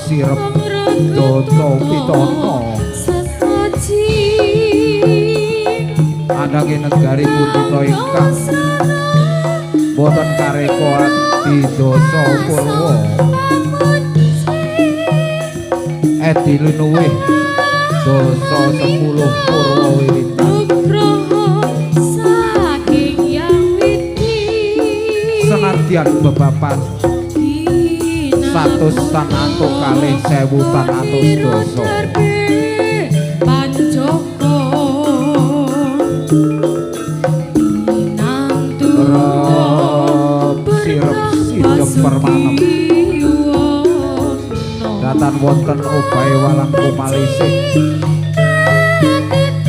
sirep data pitana ananging negari kutha ingkang boten kareka adi dasa purwa edi lunuwih dasa 10 purwa wiwitan senadyan bebapan 142 dasa. Sirep sidem permanem datan wonten obahe walang kumalisih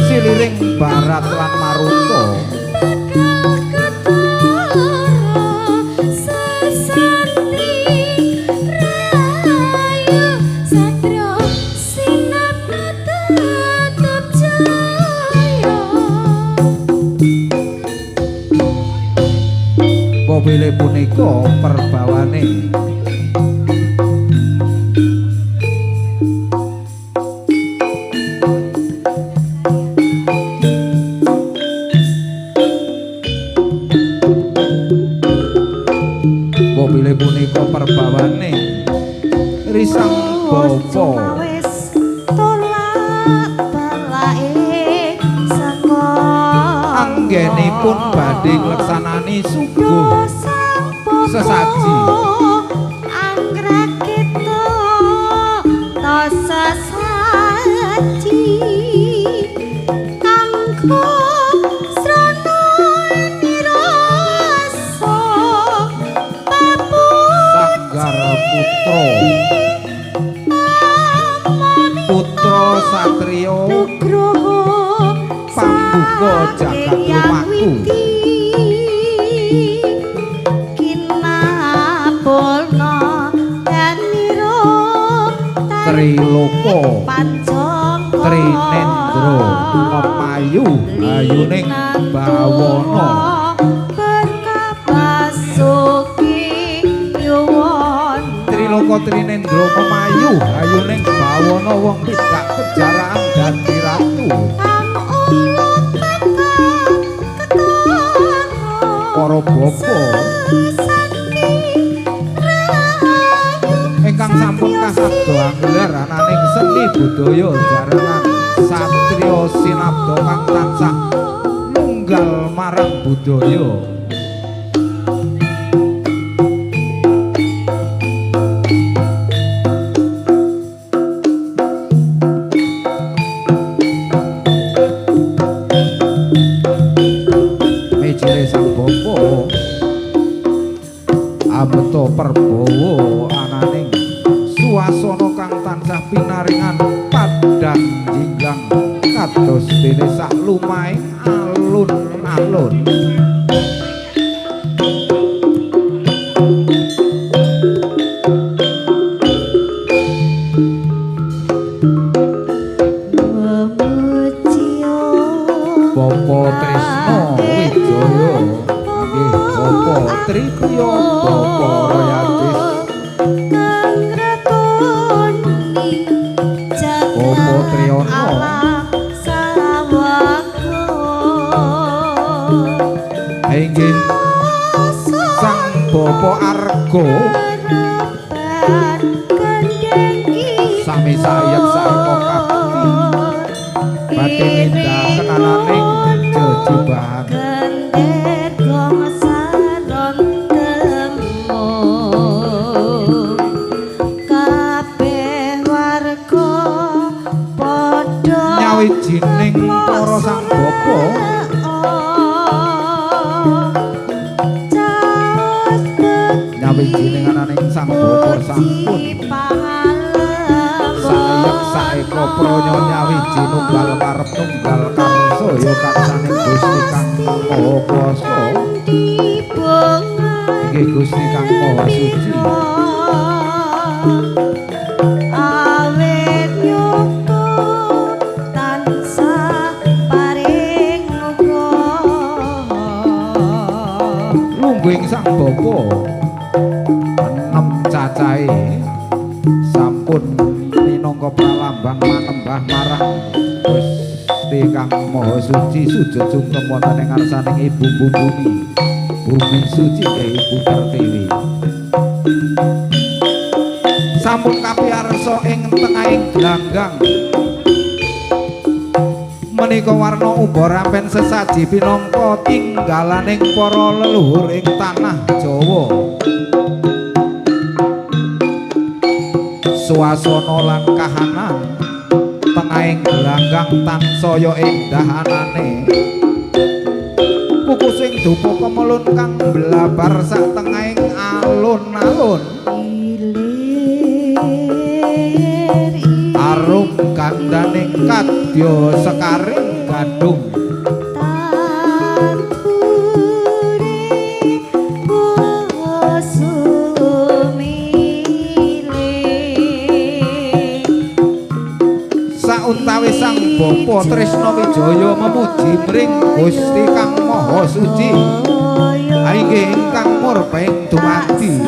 siliring barat lan maruta mobile punika perbawane mobile punika perbawane risang bapa anggenipun badhe ngleksanani suguh sesaji angrakita ta sesaji kanggo srana nirasa sanggar putra putra satriya nugroho pambuka jagat lumaku Triloka Trinendra memayu ayuning bawana Triloka Trinendra memayu ayuning bawana wong tidak kejaraan dadi ratu para bapa ingkang sampun kasabda anggelar ananing seni budaya jaranan satriya sinabda kang tansah nunggal marang budaya. Mejile sang bapa ambeto perbawa ananing suasana kang tansah pinaringan padhang jinglang kados dene sak lumahing alun-alun. Bapa Trisna Wijaya nggih Bapa Tripriya Bapa Royadis Bapa Triyono inggih Sang Bapa Arga sami sayek saeka kapti badhe nindakaken ananing jejibahan. Nyawijining para sang bapa nyawijining ananing sang bapa sampun sayek saeka pranya nyawiji nunggal karep nunggal karsa ya karsaning Gusti Kang Maha Kuwasa inggih Gusti Kang Maha Suci. Lungguhing sang bapa enem cacahe Sampun minangka pralambang manembah marang Gusti kang Maha Suci sujud sungkem wonten ing ngarsaning Ibu Bumi. Bumi suci Ibu Pertiwi. Sampun kapiyarsa ing tengahing glanggang. Menika warna uba rampen sesaji pinangka tinggalaning para leluhur ing tanah Jawa. Suasana lan kahanan tengahing glanggang tansaya endah anane. Kukusing dupa kemelun kang blabar sak tengahing alun-alun. Arum gandaning kadya sekaring gadung. Sauntawis Sang Bapa Tresna Wijaya memuji mring Gusti kang Maha Suci, inggih ingkang murbaing dumadi.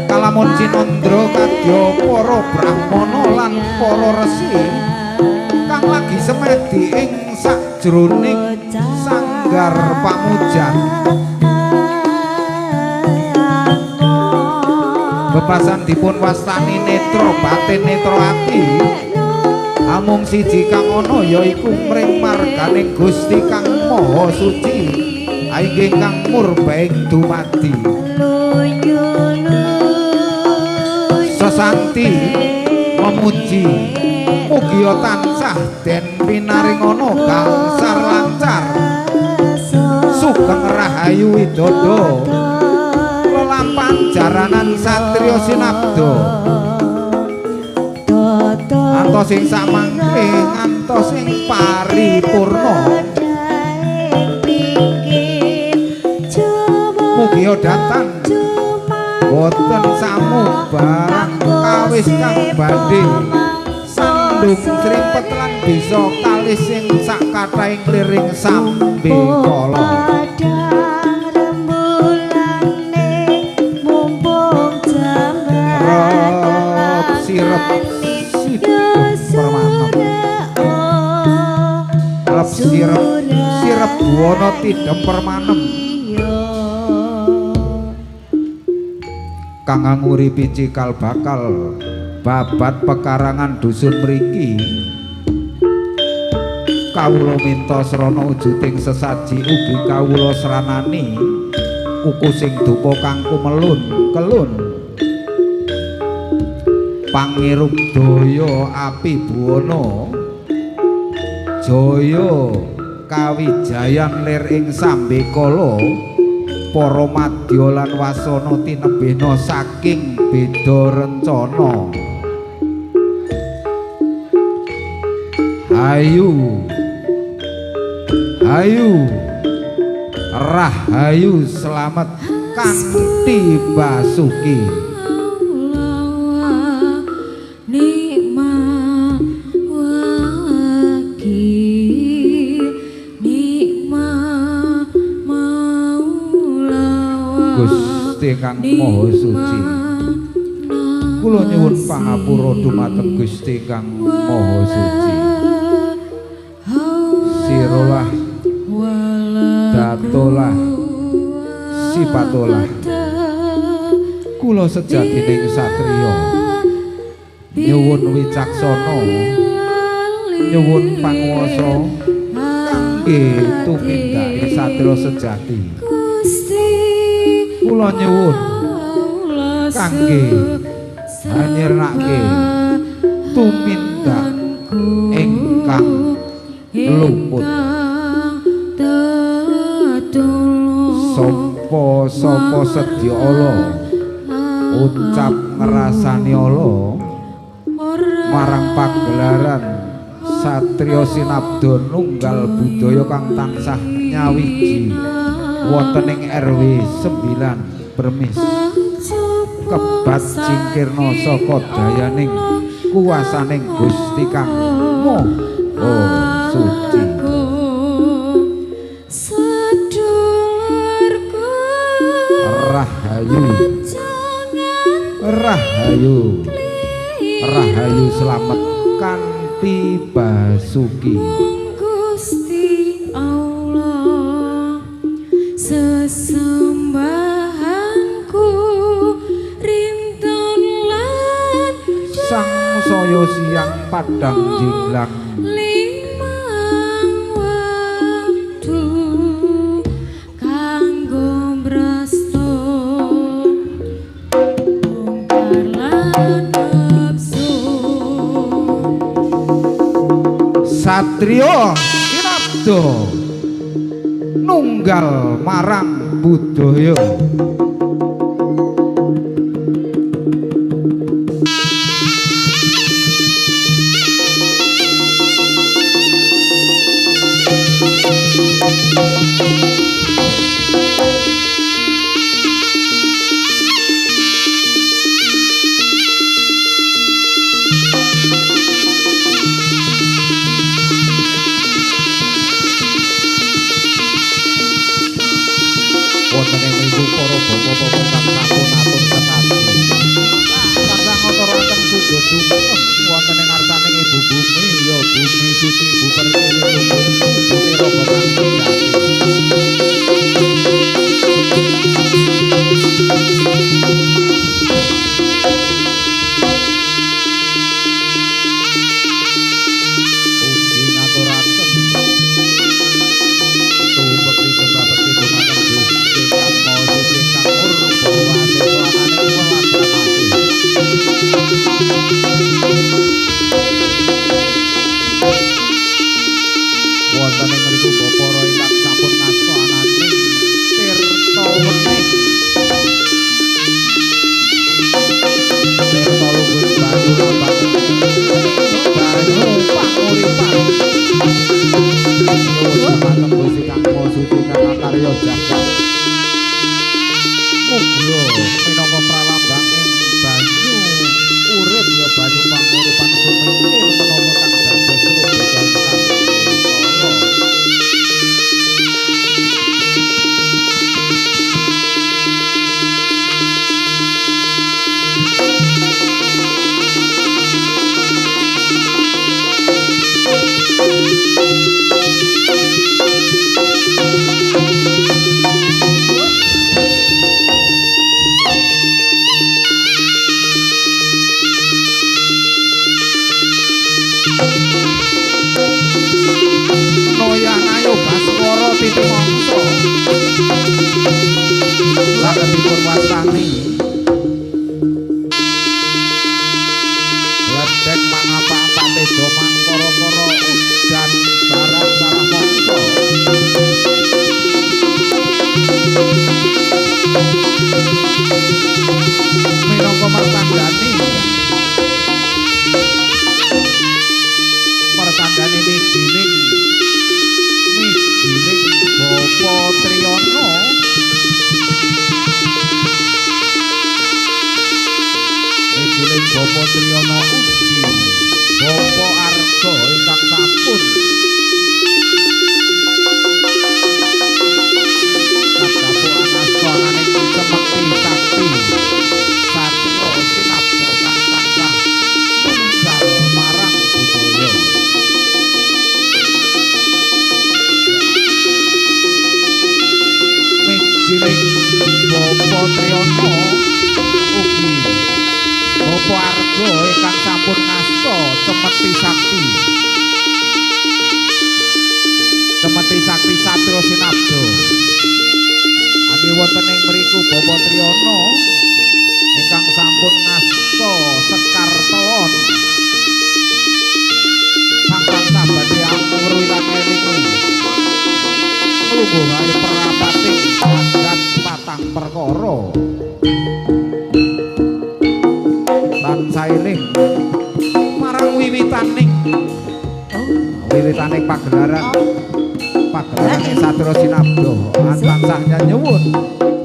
Kalamun cinandra kadya para brahmana lan para resi kang lagi semedi ing sajroning sanggar pamujan. Bebasan dipun wastani netra batin netra ati. Amung siji kang ana yaiku mring marganing Gusti kang Maha Suci, inggih kang murbaing dumadi. Sesanti memuji mugia tansah den pinaringana gangsar lancar sugeng rahayu widodo lelampahan jaranan satriya sinabda antos ing samangke ngantos ing paripurna. Mugia datan boten samubarang kawis kang badhe sandung srimpet lan bisa kalis sing sakathahing liring sambe kala. Rep sirep sidem permanem. Rep sirep sirep buwana tidem permanem. Kang nguripi cikal bakal babat pekarangan dusun mriki, kawula minta srana wujuding sesaji ugi kawula sranani kukusing dupa kang kumelun kelun pangirup daya api buwana jaya kawijayan lir ing sambekala para madya lan wasana tinebihna saking beda rencana. Hayu hayu rahayu slamet kanthi basuki. Gusti kang Maha Suci, kula nyuwun pangapura dumateng Gusti kang Maha Suci. Sirolah datolah sipatolah kula sejatining satriya nyuwun wicaksana nyuwun panguwasa kangge tumindake satriya sejati. Kula nyuwun kangge anyirnake tumindak ingkang luput. Sapa-sapa sedya ala ucap ngrasani ala marang pagelaran satriya sinabda nunggal budaya kang tansah nyawiji wonten ing RW 9 Permis Kebat Cingkirna saka dayaning kuwasaning Gusti kang Maha Suci. Rahayu. Rahayu. Rahayu slamet kanthi basuki. Gusti Allah sesembahanku rinten lan sang saya siang padang jinglang limang wektu kanggo mresto bongkar lan nepsu. Satrio Sinabdo nunggal marang budaya. Wonten ing mriku para bapak-bapak kang sampun atur setati. Tansah ngaturaken sujud sungkem wonten ing ngarsaning Ibu Bumi, ya Bumi Suci Ibu Pertiwi Bumi Raga kang sejati. Ugi ngaturaken tumbekti sembah bekti dumateng Gusti Kang Maha Suci kang murba wasesa ananing welas asih. Wonten ing mriku Bathara ingkang sampun ngasta ananing tirta wening. Tirta lungguh banyu lambat banyu panguripan. Nyuwun dumateng Gusti Kang Maha Suci kang akarya jagat. Mugia minangka pralambanging banyu urip ya banyu panguripan sumikir menapa kang dados rubeda ingkang kala. Noyanayo Baskara titi mangsa saged dipun wastani ledhek mangapa tejo mangkara-kara udan barat salah mangsa. Minangka martandhani martandhani mijiling mijiling Bapa Triyono mijiling Bapa Triyono ugi Bapa Arga ingkang sampun kadhapuk anasta ananing cemeti sakti satya sinabda kang tansah nunggal marang budaya. Mijiling Bapa Triyono ugi Bapa Arga ingkang sampun ngasta cemeti sakti cemeti sakti satya sinabda. Angge wonten ing mriku Bapa Triyono ingkang sampun ngasta sekar telon kang tansah badhe anguru lan elingu nglungguh ae perapating jagat patang perkara tansah eling marang wiwitaning wiwitaning pagelaran pagelaran Satria Sinabda tansah nyuwun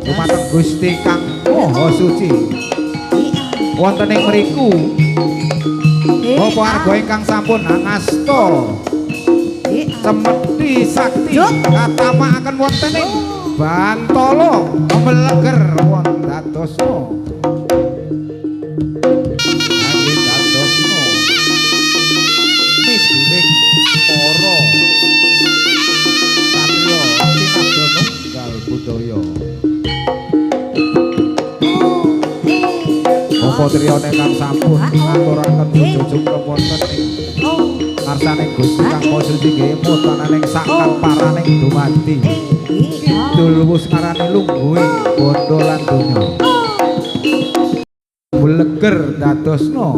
dumateng Gusti Kang Maha Suci. Wonten ing mriku Bapak Arga ingkang sampun ngasta cemeti sakti katamakaken wonten ing Bantala meleger wonten dadosna angge dadosna miduring para satriya sinabda nunggal budaya. Bapak triyane kang sampun ngaturaken jujung wonten ing ngarsaning Gusti kang Maha Suci nggih mutananing sakang paraning dumadi. Kidul wus ngarani lungguhing bandha lan donya. Bleger dadosna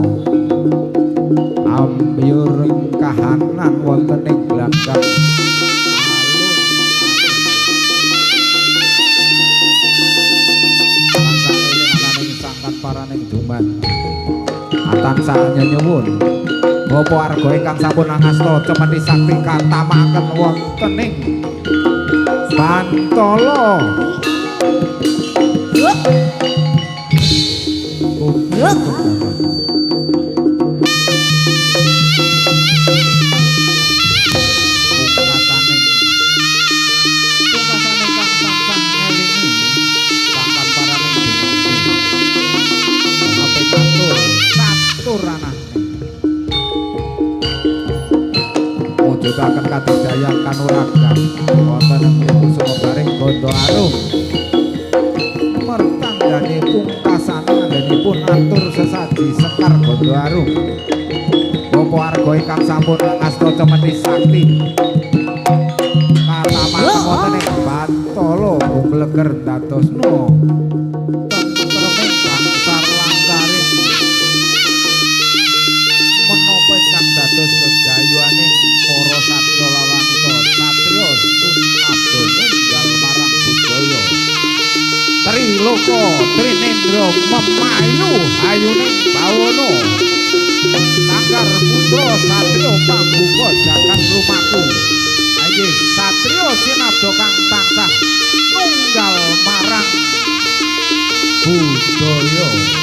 ambyur kahanan wonten ing glagah paraning dumat. Tansah nyuwun Bapak warga ingkang sampun angasta cemeti sakti katamakaken wonten ing Bantala. Pungkasaning kang tansah ngelingi sangkan paraning dumadi. Katuranane mujudaken kadidayan kanuragan wonten ing sumebaring Ganda Arum mertandane pungkasane anggenipun atur sesaji sekar Ganda Arum. Bapak warga ingkang sampun ngasta cemeti sakti katamaken wonten ing Bantala gumleger dadosna tentreming bangsar lantaring menapa ingkang dados gegayuhane para satriya lawanita satriya sunabda nunggal marang budaya Triloka Trinendra memayu hayuning bawana sanggar putra satriya pambuka jagat lumaku. Inggih satriya sinabda kang tansah nunggal marang budaya.